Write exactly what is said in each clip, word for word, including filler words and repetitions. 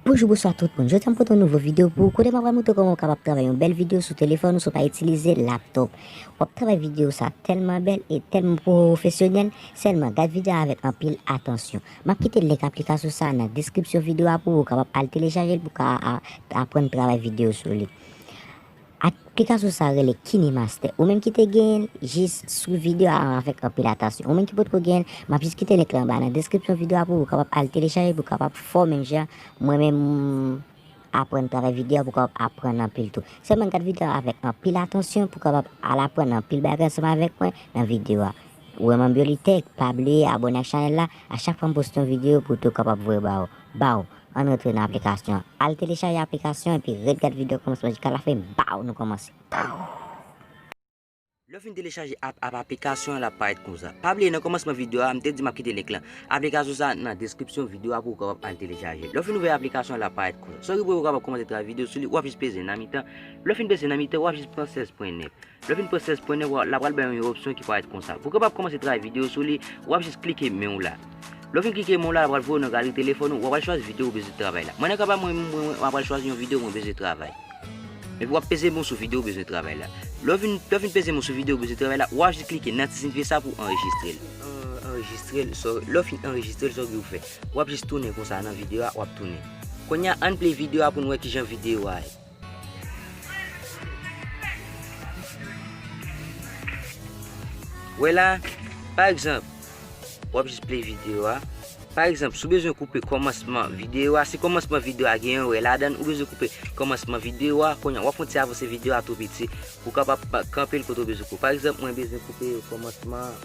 Bonjou, bonswa tout moun. Jodi a m pote yon nouvo videyo pou ou, kote m ap montre kòman ou kapab travay yon bèl videyo sou telefòn ou si w pa itilize laptop. W ap travay videyo sa tèlman bèl e tèlman pwofesyonèl, sèlman gad videyo a avèk anpil atansyon. M ap kite link aplikasyon sa nan deskripsyon videyo a pou ou kapab al telechaje l pou ka a-, aprann travay videyo sou li. Aplikasyon sa rele KineMaster. Ou menm ki te genyen l, jis swiv videyo a avèk anpil atansyon. Ou menm ki potko genyen l, m ap jis kite link la anba nan deskripsyon videyo a pou ou kapab al telechaje, pou w kapab fò menm jan mwen menm aprann travay videyo a, pou w kapab aprann anpil tou. Sèlman gad videyo a avèk anpil atansyon pou w kapab al aprann anpil bagay ansanm avèk mwen nan videyo a. Ou wè manm yo li tèk, pa bliye abòne ak chanèl la, a chak fwa m poste yon videyo pou tou kapab voye ba ou. Ba ou. Ann rantre nan aplikasyon an. Al telechaje aplikasyon epi ret gad videyo kòmansman jiska lafen. Baw, nou kòmanse. Lè w fin telechaje app, app aplikasyon an, l ap parèt konsa. Pa bliye, nan kòmansman videyo a, m te di m ap kite link lan. Aplikasyon sa nan deskripsyon videyo a pou w kapab al telechaje. Lè w fin ouvè aplikasyon an, l ap parèt konsa. Sa w gen pou w kapab kòmanse travay videyo sou li, w ap jis peze nan mitan. Lè w fin peze nan mitan, w ap jis pran sèz pwen nèf. Lè w fin pran sèz pwen nèf, w a, l ap pral ba w yon opsyon ki parèt konsa. Pou w kapab kòmanse travay videyo sou li, w ap jis klike men w la. Lè w fin klike men w la, l ap pral voye w nan galri telefòn ou, w ap pral chwazi videyo ou bezwen travay la. Mwen nan ka pa mwen, mwen, mwen, mwen, m ap pral chwazi yon videyo mwen bezwen travay. Epi w ap peze men w sou videyo ou bezwen travay la. Lè w fin, lè w fin peze men w sou videyo ou bezwen travay la, w ap jis klike nan ti siy vè sa pou anrejistre l. An-, anrejistre l, so, lè w fin anrejistre l, sa w gen pou fè. W ap jis tounen konsa nan videyo a, w ap tounen. Kounye a, ann play videyo a pou n wè kijan videyo a ye. Wè la, pa egzanp, w ap jis play videyo a. Pa egzanp, si w bezwen koupe kòmansman videyo a, si kòmansman videyo a gen yon erè ladan l, ou bezwen koupe kòmansman videyo a, kounye a, w ap fè yon ti avanse videyo a tou piti pou w kapab pa-, kanpe l kote w bezwen koupe. Pa egzanp, mwen bezwen koupe kòmansman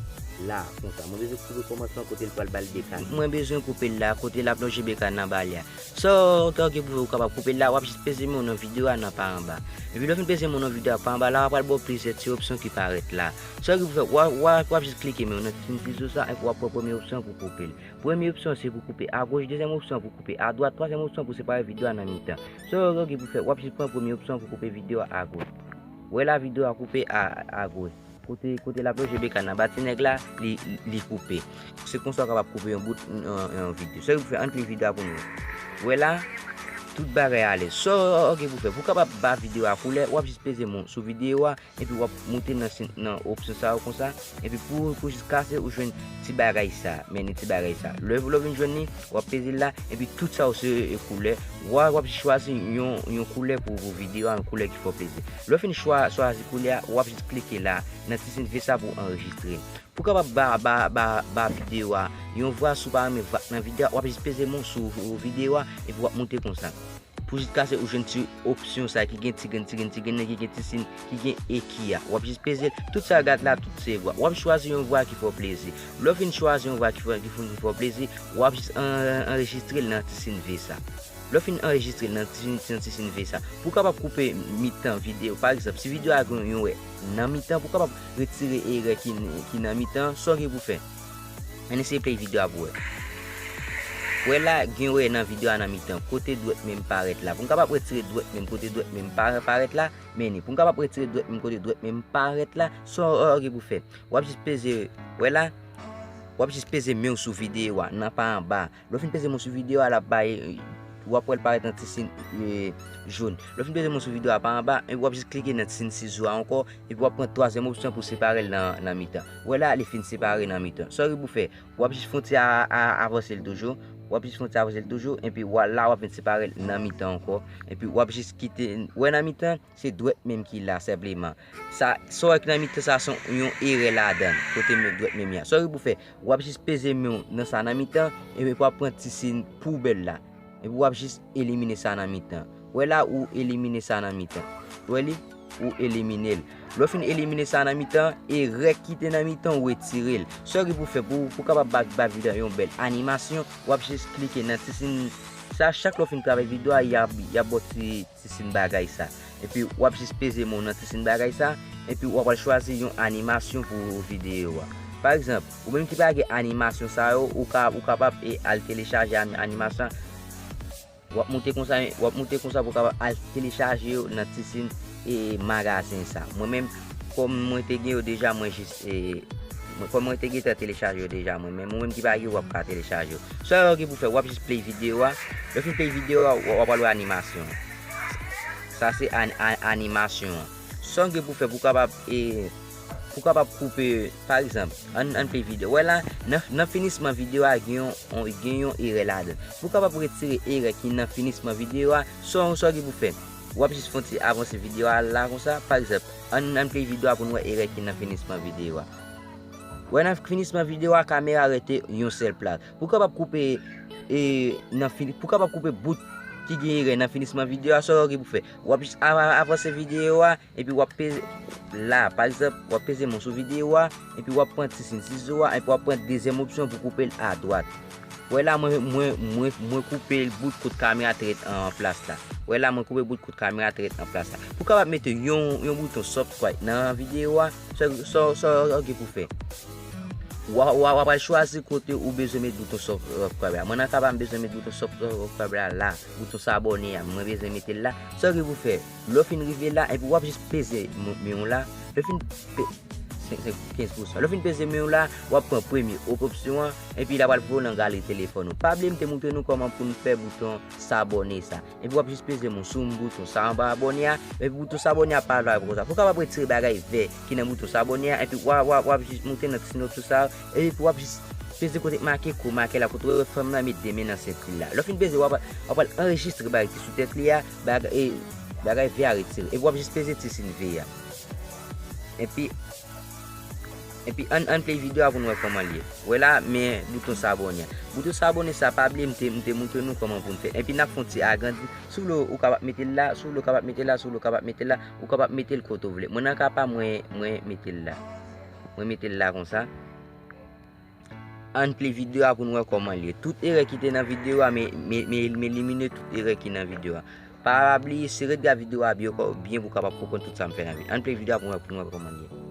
la, konsa. Mwen bezwen koupe kòmansman kote l pral ba l bekàn. Mwen bezwen koupe l la, kote l ap lonje bekàn nan ba li a. Sa w gen pou fè, ou kapab koupe l la, w ap jis peze men w nan videyo a nan pa anba. Epi lè w fin peze men w nan videyo a pa anba la, w ap pral ba w plizyè ti opsyon ki parèt la. Sa w gen pou fè, w a, w a, w ap jis klike men w nan ti siy sizo sa, epi w ap pran premye opsyon pou koupe l. Premye opsyon se pou koupe agoch, dezyèm opsyon pou koupe adwat, twazyèm opsyon pou separe videyo a nan mitan. Sa w gen pou fè, w ap jis pran premye opsyon pou koupe videyo a agoch. Wè la videyo a koupe a, agoch. Kote, kote l ap lonje bekàn nan ba ti nèg la, li, li koupe. Se konsa w kapab koupe yon bout, yon, yon videyo. Sa w gen pou fè, ann play videyo a pou nou. Wè la, tout bagay alèz. Sa w gen pou fè, pou w kapab ba videyo a koulè, w ap jis peze men w sou videyo a, epi w ap moute nan, nan opsyon sa yo konsa, epi pou, pou jis kase ou jwenn ti bagay sa, men ni ti bagay sa. Lè, lè w vin jwenn li, w ap peze l la, epi tout sa yo se, e, koulè. W a, w ap jis chwazi yon, yon koulè pou, pou videyo a, yon koulè ki fè w plezi. Lè w fin chwa, chwazi koulè a, w ap jis klike la, nan ti siy vè sa pou anrejistre. Pou w kapab ba, ba, ba, ba videyo a yon vwa, si w pa renmen vwa k nan videyo a, w ap jis peze men w sou, sou videyo a, epi w ap moute konsa. Pou jiskaske ou jwenn ti opsyon sa ki gen ti grenn, ti grenn, ti grenn nan, ki gen ti siy, ki gen eki a. W ap jis peze l. Tout sa w gad la, tout se vwa. W ap chwazi yon vwa ki fè w plezi. Lè w fin chwazi yon vwa ki fè, ki fè, ki fè w plezi, w ap jis an-, anrejistre l nan ti siy vè sa. Lè w fin anrejistre l nan ti, nan ti siy vè sa. Pou w kapab koupe mitan videyo, pa egzanp, si videyo a gen yon erè nan mitan, pou w kapab retire erè ki, ki nan mitan, sa w gen pou fè. Ann eseye play videyo a pou wè. Wè la, gen erè nan videyo a nan mitan, kote dwèt men m parèt la. Pou m kapab retire dwèt men m kote dwèt men m pa-, parèt la, men ni. Pou m kapab retire dwèt men m kote dwèt men m parèt la, sa w gen pou fè. W ap jis peze, wè la, w ap jis peze men w sou videyo a, nan pa anba. Lè w fin peze men w sou videyo a, l ap bay, w ap wè l parèt an ti siy, e, jòn. Lè w fin peze men w sou videyo a pa anba, epi w ap jis klike nan ti siy sizo a ankò, epi w ap pran twazyèm opsyon pou separe l nan, nan mitan. Wè la, li fin separe nan mitan. Sa w gen pou fè, w ap jis fè yon ti a, a, avanse l toujou. W ap jis fè yon ti avanse l toujou, epi w a, la w ap vin separe l nan mitan ankò. Epi w ap jis kite, wè nan mitan, se dwèt men m ki la senpleman. Sa, sa w wè ki nan mitan sa, se yon erè ladan l, kote men, dwèt men m ye a. Sa w gen pou fè, w ap jis peze men w nan sa nan mitan, epi w ap pran ti siy poubèl la. Epi w ap jis elimine sa nan mitan. Wè la, ou elimine sa nan mitan. Wè li? Ou elimine l. Lè w fin elimine sa nan mitan, erè ki te nan mitan, ou retire l. Sa w gen pou fè pou, pou w kapab ba, ba videyo a yon bèl animasyon, w ap jis klike nan ti siy sa, chak lè w fin travay videyo a, y ap, y ap ba w ti, ti siy bagay sa. Epi w ap jis peze men w nan ti siy bagay sa, epi w ap al chwazi yon animasyon pou videyo a. Pa egzanp, ou menm ki pa gen animasyon sa yo, ou ka, ou kapab, e, al telechaje ani-, animasyon. W ap moute konsa, w ap moute konsa pou w kapab al telechaje yo nan ti siy, e, magazen sa. Mwen menm, kòm mwen te gen yo deja, mwen jis, e, Mwen, kòm mwen te gentan telechaje yo deja, mwen menm, ou menm ki pa gen, w ap ka telechaje yo. Sa w gen pou fè, w ap jis play videyo a. Lè w fin play videyo a, w, w ap al wè animasyon. Sa se an, an, animasyon an. Sa w gen pou fè pou w kapab, e, pou w kapab koupe, pa egzanp, ann, ann play videyo. Wè la, nan, nan finisman videyo a, gen yon, on, gen yon erè ladan. Pou w kapab retire erè ki nan finisman videyo a, sa, sa w gen pou fè? W ap jis fè yon ti avanse videyo a la konsa. Pa egzanp, ann, ann play videyo a pou n wè erè ki nan finisman videyo a. Wè nan finisman videyo a, kamera rete yon sèl plas. Pou w kapab koupe, e, nan fini, pou w kapab koupe bout ki gen erè nan finisman videyo a, sa w gen pou fè? W ap jis a-, a-, avanse videyo a, epi w ap peze la, pa egzanp, w ap peze mwen sou videyo a, epi w ap pran ti siy sizo a, epi w ap pran dezyèm opsyon pou koupe l adwat. Wè la, mwen, mwen, mwen, mwen koupe l bout kot kamera te ret an plas la. Wè la, mwen koupe bout kot kamera te ret an plas la. Pou w kapab mete yon, yon bouton subscribe nan videyo a, sa, sa, sa w gen pou fè? W a, w a, w a pral chwazi kote ou bezwen met bouton subscribe la. Mwen nan ka pa m bezwen met bouton subscribe la la. Bouton s'abonner a, mwen bezwen mete l la. Sa w gen pou fè? Lè w fin rive la, epi w ap jis peze men w la. Lè w fin pe-, senk, senk, kenz pou san. Lè w fin peze men w la, w ap pran premye op-, opsyon an, epi l ap al voye w nan galri telefòn ou. Pa bliye m te montre nou kòman pou n fè bouton s'abonner sa. Epi w ap jis peze men w sou bouton sa anba abòne a, epi bouton s'abonner a pa la konsa. Pou w kapab retire bagay vè ki nan bouton s'abonner a, epi w a, w a, w ap jis monte nan ti noto sa, epi w ap jis peze kote make kou make la, kote w wè fanm nan met de men nan senti l la. Lè w fin peze, w ap, w ap al anrejistre bagay ki sou tèt li a, bagay, e, bagay vè a retire. Epi w ap jis peze ti siy vè a. Epi, epi ann, ann play videyo a pou n wè kòman l ye. Wè la, men bouton s'abonner. Bouton s'abonner sa, pa bliye m te, m te montre nou kòman pou n fè. Epi n ap fè yon ti agrandi. Si w vle, ou kapab mete l la, si w vle, ou kapab mete l la, si w vle, ou kapab mete l la, ou kapab mete l kote w vle. Mwen nan ka pa mwen, mwen mete l la. Mwen mete l la konsa. Ann play videyo a pou n wè kòman l ye. Tout erè ki te nan videyo a, men, men, men, men elimine tout erè ki nan videyo a. Pa bliye, se ret gade videyo a byen, byen pou w kapab konprann tout sa m fè nan videyo. Ann play videyo a pou n wè, pou n wè kòman l ye.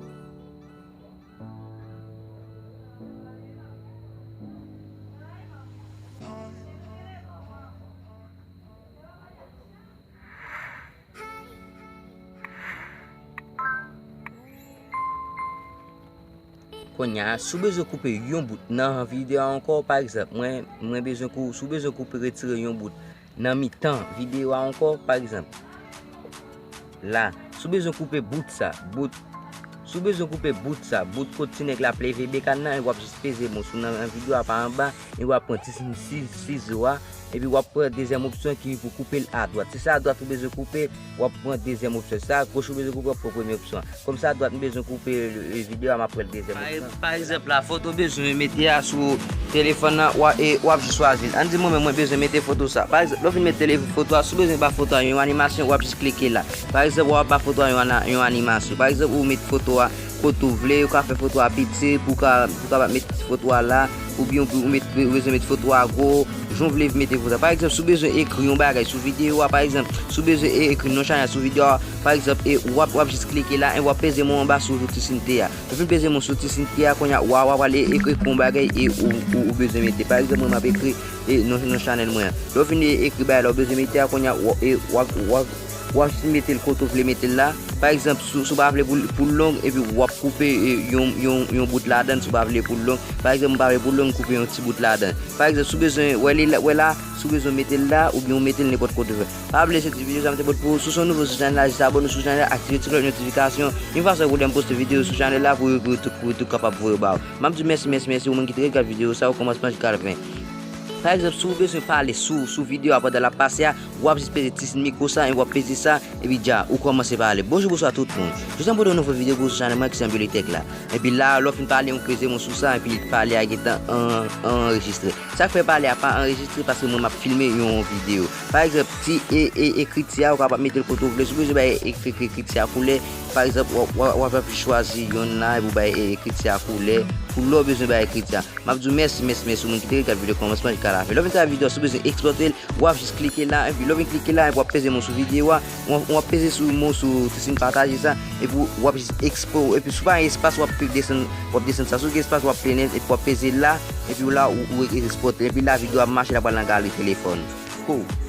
Kounye a, si w bezwen koupe yon bout nan videyo a ankò, pa egzanp, mwen, mwen bezwen kou-, si w bezwen koupe, retire yon bout nan mitan videyo a ankò, pa egzanp, la, si w bezwen koupe bout sa, bout, si w bezwen koupe bout sa, bout kot ti nèg la ap leve bekàn nan, e w ap jis peze men w sou nan, nan videyo a pa anba, e w ap pran ti siy, siy, sizo a, epi w ap pran dezyèm opsyon ki pou koupe l adwat. Si se adwat ou bezwen koupe, w ap pran dezyèm opsyon. Si se agoch ou bezwen koupe, w ap pran premye opsyon an. Kòm se adwat m bezwen koupe, e, videyo a, m ap pran dezyèm opsyon an. Pa egzanp la, foto w bezwen mete a sou telefòn nan, w a, e, w ap jis chwazi l. Ann di mwen menm mwen bezwen mete foto sa. Pa egzanp, lè w fin mete tele-, foto a, si w bezwen ba foto a yon animasyon, w ap jis klike la. Pa egzanp, w ap ba foto a yon ana-, yon animasyon. Pa egzanp, ou met foto a kote w vle, ou ka fè foto a piti, pou w ka, pou w kapab met foto a la, oubyen ou, ou met, ou bezwen met foto a gwo, jan w vle mete foto a. Pa egzanp, si w bezwen ekri yon bagay sou videyo a, pa egzanp, si w bezwen e-, ekri non chanèl sou videyo a, pa egzanp, e w ap, w ap jis klike la, e w ap peze men w anba sou ti siy T a. Lè w fin peze men w sou ti siy T a, kounye a, w a, w a pral e-, ekri pou yon bagay e ou, ou, ou bezwen mete. Pa egzanp, mwen, m ap ekri, e, non, non chanèl mwen an. Lè w fin e-, ekri bagay la w bezwen mete a, kounye a, w, e, w ap, w ap, w ap jis mete l kote w vle mete l la. Pa egzanp, si, si w pa vle pou, pou l long, epi w ap koupe, e, yon, yon, yon bout ladan l, si w pa vle pou l long. Pa egzanp, m pa vle pou l long, m koupe yon ti bout ladan l. Pa egzanp, si w bezwen, wè li la, wè la, si w bezwen mete l la, oubyen w mete l nenpòt kote w vle. Pa bliye se ti videyo sa m te pote pou ou. Si w se yon nouvo sou chanèl la, jis abòne sou chanèl la, aktive ti klòch notifikasyon. Yon fason pou lè m poste videyo sou chanèl la, pou, pou, pou, pou tou kapab voye yo ba ou. M ap di w mèsi, mèsi, mèsi, ou menm ki te ret gade videyo sa, okòmansman jiska lafen. Pa egzanp, si w bezwen pale sou, sou videyo a pandan l ap pase a, w ap jis peze ti siy mikwo sa, e w ap peze sa, epi dja, ou kòmanse pale. Bonjou, bonswa tout moun. Jodi a m pote yon nouvo videyo pou ou sou chanèl mwen ki se Bibliyotèk la. Epi la, lè w fin pale, ou peze men w sou sa, epi pale a gentan an-, anrejistre. Sa k fè pale a pa anrejistre, paske mwen m ap filme yon videyo. Pa egzanp, ti e, e, ekriti a, ou kapab mete l kote w vle. Si w bezwen bay e-, e-, ekriti a koulè, pa egzanp, w, w, w ap chwazi yonn la, epi w bay e-, ekriti a koulè, koulè w bezwen bay ekriti a. M ap di w mèsi, mèsi, mèsi, moun ki te ret gade videyo kòmansman jiska lafen. Lè w fin gade videyo a, si w bezwen ekspòte l, w ap jis klike la, epi lè w fin klike la, epi w ap peze men w sou videyo a, w ap, w ap peze sou men w sou ti siy pataje sa, epi w ap jis ekspo, epi si w pa gen espas, w ap desann, w ap desann sa. Si w gen espas, w ap plen, epi w ap peze la, epi w la, ou, ou ekspòte, epi la, videyo a ap mache, l ap pral nan galri telefòn ou. Kou.